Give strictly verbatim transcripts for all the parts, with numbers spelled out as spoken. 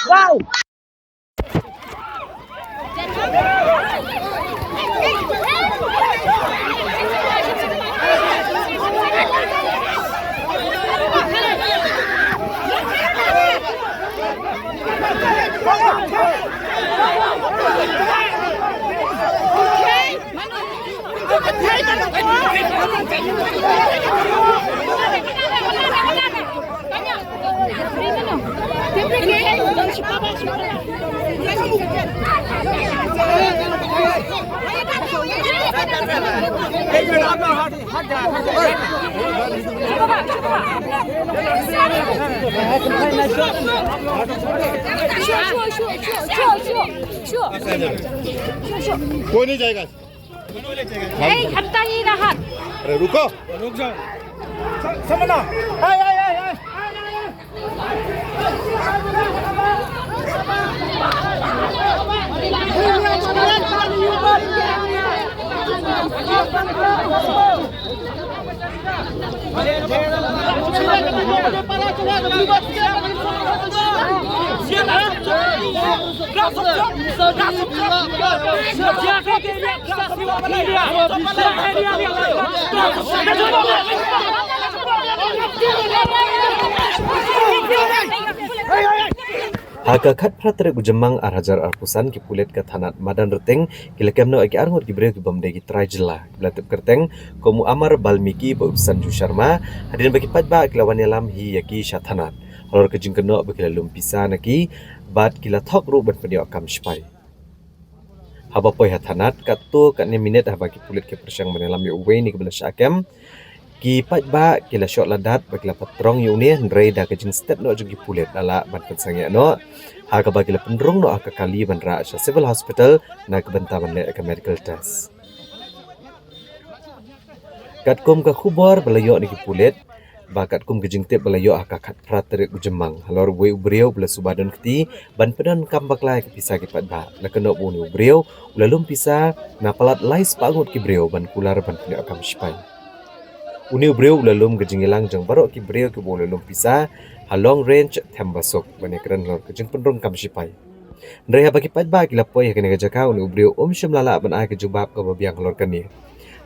Wow. कोई नहीं जाएगा। ए, हटता ही ना हाथ। अरे रुको। रुक जाओ। स-, समझना। ए, ए, ए, ए। Ha ka khatphra tarik u Jymmang ar hajar arphew san, ki pulit ka thanat Madan Rting ki la kem noh ïa ki arngut ki briew ki bym dei ki trai jylla, ki ba la tip kyrteng kum u Amar Balmiki bad u Sanju Sharma, hadien ba ki paidbah ki la wan ïalam hi ïa ki sha thanat halor ka jingkynnoh ba ki la lum pisa na ki bad ki la thok ruh ban pynïoh kam sipai. Haba poi ha thanat, katto katne minit haba ki pulit ki pyrshang ban ïalam ïa uwei na kiba la shah kem, ki paidbah ki la shoh ladat bad ki la patrong ïa une, hynrei da ka jingstet noh jong ki pulit la lah ban pynsangeh noh. Ha kaba ki la pynrung noh ha ka kali ban rah sha Civil Hospital na ka bynta ban leh ka medical test. Katkum ka khubor ba la ïoh na ki pulit, ba katkum ka jingtip ba la ïoh ha ka khatphra tarik u Jymmang halor uwei u briew ba la suba don kti ban pyndonkam bakla ïa ka pisa ki paidbah, la kynnoh ba une u briew u la lum pisa na palat lai spah ngut ki briew ban kular ban pynïoh kam sipai. Une u briew u la lum ka jingïalang jong baroh ki briew kiba u la lum pisa ha Long Range, Thembasuk, ban ïakren halor ka jingpynrung kam sipai. Hynrei haba ki paidbah ki la poi ha kane ka jaka, une u briew um shym la lah ban ai ka jubab kaba biang halor kane,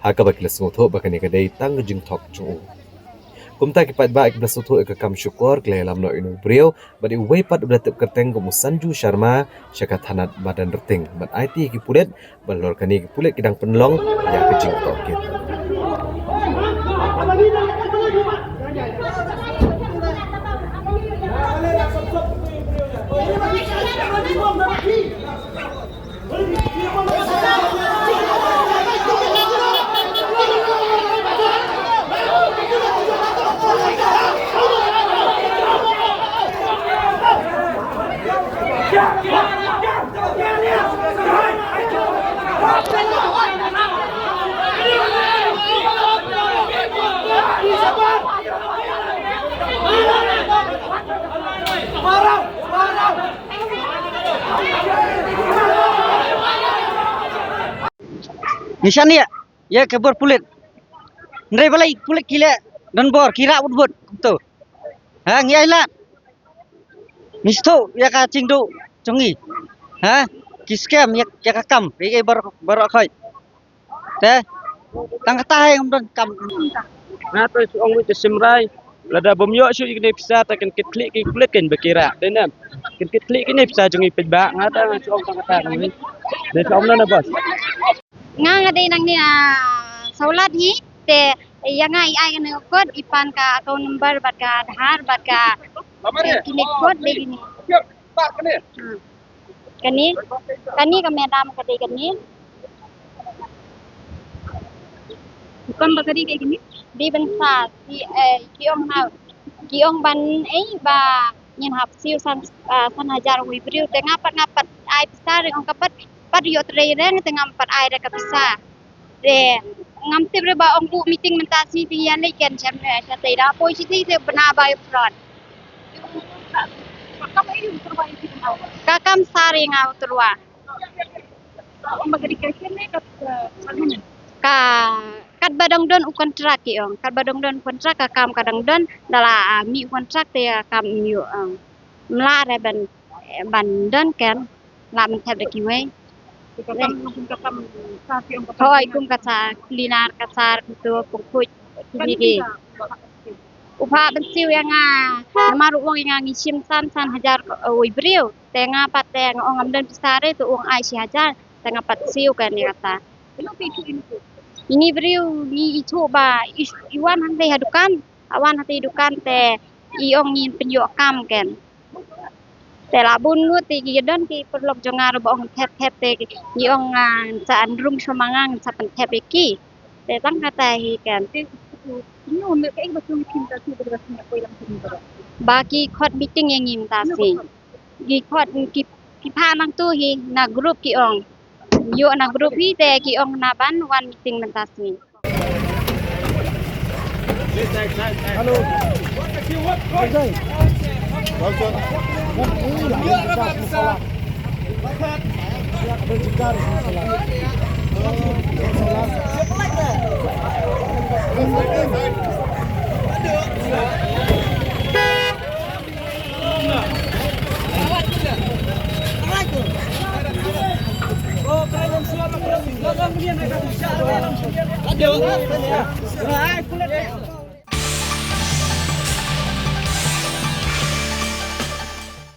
ha kaba ki la sngewthuh ba kane ka dei tang ka jingthok jong u. Kumta ki paidbah kiba la sngewthuh ïa ka kam shukor ki la ïalam noh ïa une u briew bad ïa uwei pat uba la tip kyrteng kum u Sanju Sharma sha ka thanat Madan Rting ban aiti ïa ki pulit, bad halor kane ki pulit ki dang pynlong ïa ka jingtohkit. Ngi shaniah ïa ka bor pulit. Hynrei balei pulit ki leh donbor, ki rah wut wut kumto? Ha, ngi ai lad. Ngi sngewthuh ïa ka jingduh jong ngi. Ha? Ki skhem ïa, ïa ka kam, ïa, ïa baroh, baroh khoit. Te tang kata hi ngam don kam. Nga te shu ong wei te shim rai. Lada bym ïoh shuh ïa kine pisa te kin kit khlieh ki pulit kin ba ki rah. Te ne kin kit khlieh kine pisa jong ngi peit ba nga te nga shu ong tang kata hi. Te shu ong na na bos. Nga nga dei nangne, ah, Sawlat hi, te ïa nga i ai kane ka kot, i pan ka account number bad ka Aadhaar bad ka, eh, kine kot dei kine. Hmm. Kane, kane ka madam ka dei kane. Kam ba ka dei kane. Dei ban sa, ki, eh, ki ong ha, ki ong ban, eh, ba ngin hap siew san, ah, san hajar uwei briew, te nga pat, nga pat ai pisa re, ong ka pat, pat ïoh trei re, te ngam pat ai re ka pisa. Re, ngam tip re ba ong buh meeting mynta sngi te ïa leit ken sha, eh, shatei da poi shatei te bna ba ïoh front. Ka kam sari nga u tyrwa. Ka, katba dang don u kontrak ki ong. Katba dang don kontrak ka kam ka dang don, da la, ah, mih u kontrak te ka kam ym ïoh ong. Mla re ban Ban don kan, lah ban thep da kiwei. Hooid, kum ka sa cleaner, ka sa, ka tu, pung khuid, ki hi ki. U phah ban siew ïa nga, namar u ong ïa nga ngi shim san, san hajar, eh, uwei briew. Te nga pat te nga ong ngam don pisa re, te u ong ai shi hajar. Te nga pat siew kan ïa kata. Ini briew ngi ithuh ba i, i wan hangtei ha dukan, i wan hangtei dukan te i ong ngin pynïoh kam kan. Te la bun ngut te ki don ki paralok jong nga ruh ba ong thep thep te ngi ong, ah, sa an rung shu ma nga sa pynthep ïa ki. Te tang kata hi kan. Ba ki khot meeting ïa ngi mynta sngi. Ki khot ki, ki phah nangtu hi na group ki ong. Ïoh na group hi te ki ong na ban wan meeting mynta sngi. Hello. Ajay.